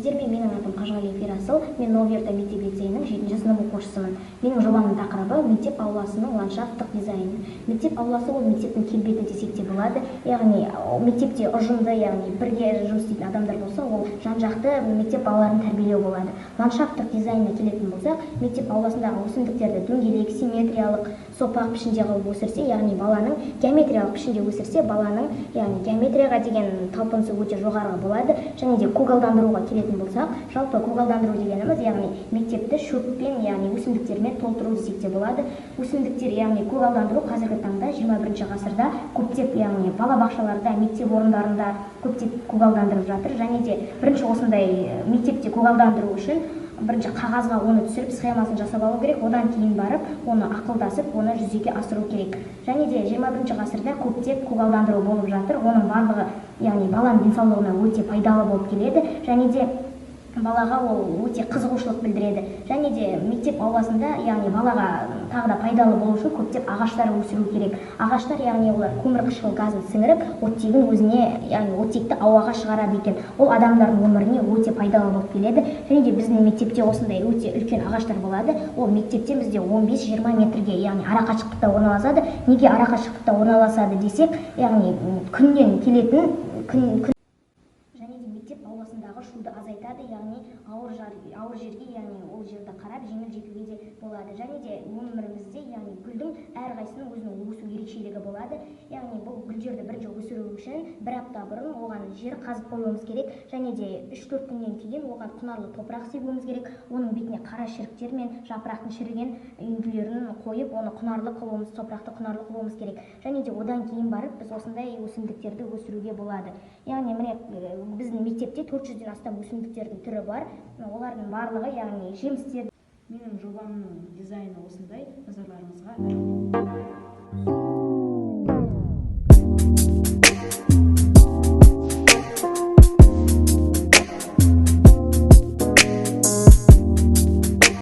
Сәлеметсіздер ме? Менің атым Қажығалиев Ерасыл. Мен Новый орта мектеп лицейінің 7 сынып оқушысымын. Менің жобамның тақырыбы мектеп ауласының ландшафттық дизайны. Мектеп ауласы ол мектептің келбеті десек те болады. Яғни мектепте ұжымды, яғни бірге жұмыс істейтін адамдар болса, ол жан-жақты мектеп балаларын тәрбиелеу болады. Ландшафттық дизайнына келетін болсақ, мектеп ауласындағы өсімдіктерді дөңгелек, симметриялық, сопақ пішінде қылып өсірсе, яғни баланың геометриялық пішінде өсірсе, баланың, яғни геометрияға деген талпынысы өте жоғары болады. Және де көгалдандыруға келетін болсақ, жалпы көгалдандыру дегеніміз, яғни мектепті шөппен, яғни өсімдіктермен толтыру десек те болады. Өсімдіктер, яғни көгалдандыру қазіргі таңда 21 ғасырда көптеп, яғни балабақшаларда, мектеп орындарында көптеп көгалдандырып жатыр. Және де бірінші осындай мектепте көгалдандыру үшін бірінші қағазға оны түсіріп, схемасын жасап алу керек, одан кейін барып оны ақылдасып, оны жүзеге асыру керек. Және де 21 ғасырда көптеп көгалдандыру болып жатыр. Оның барлығы, яғни баланың денсаулығына өте пайдалы болып келеді. Және де балаға ол өте қызығушылық білдіреді. Және де мектеп ауласында, яғни балаға тағы да пайдалы болу үшін көптеп ағаштар өсіру керек. Ағаштар, яғни олар көмірқышқыл газын сіңіріп, оттегін өзіне, яғни оттекті ауаға шығарады екен. Ол адамдардың өміріне өте пайдалы болып келеді. Және де біздің мектепте осындай өте үлкен ағаштар болады. Ол мектептен бізде 15-20 метрге, яғни арақашықтықта орналасады. Неге арақашықтықта орналасады десек, яғни күннен келетін күн және де мектеп ауласындағы шуды азайтады, яғни ауыр жерге, яғни ол жерді қарап жеңіл жетуге де болады. Және де өмірімізде, яғни гүлдің әрқайсысының өзінің өсу ерекшелігі болады. Яғни бұл гүлдерді бірінші өсіру үшін бір апта бұрын оған жер қазып қоюымыз керек. Және де 3-4 күннен кейін оған құнарлы топырақ себуіміз керек. Оның бетіне қара шіріктер мен жапырақтың шіріген үйінділерін қойып, оны құнарлы қылуымыз, топырақты құнарлы қылуымыз керек. Және де одан кейін барып біз осындай өсімдіктерді өсіруге болады. Яғни міне, біздің мектепте 400-ден астам өсімдіктердің түрі бар. Олардың барлығы, яғни жемістер. Менің жобамның дизайны осындай. Назарларыңызға рахмет.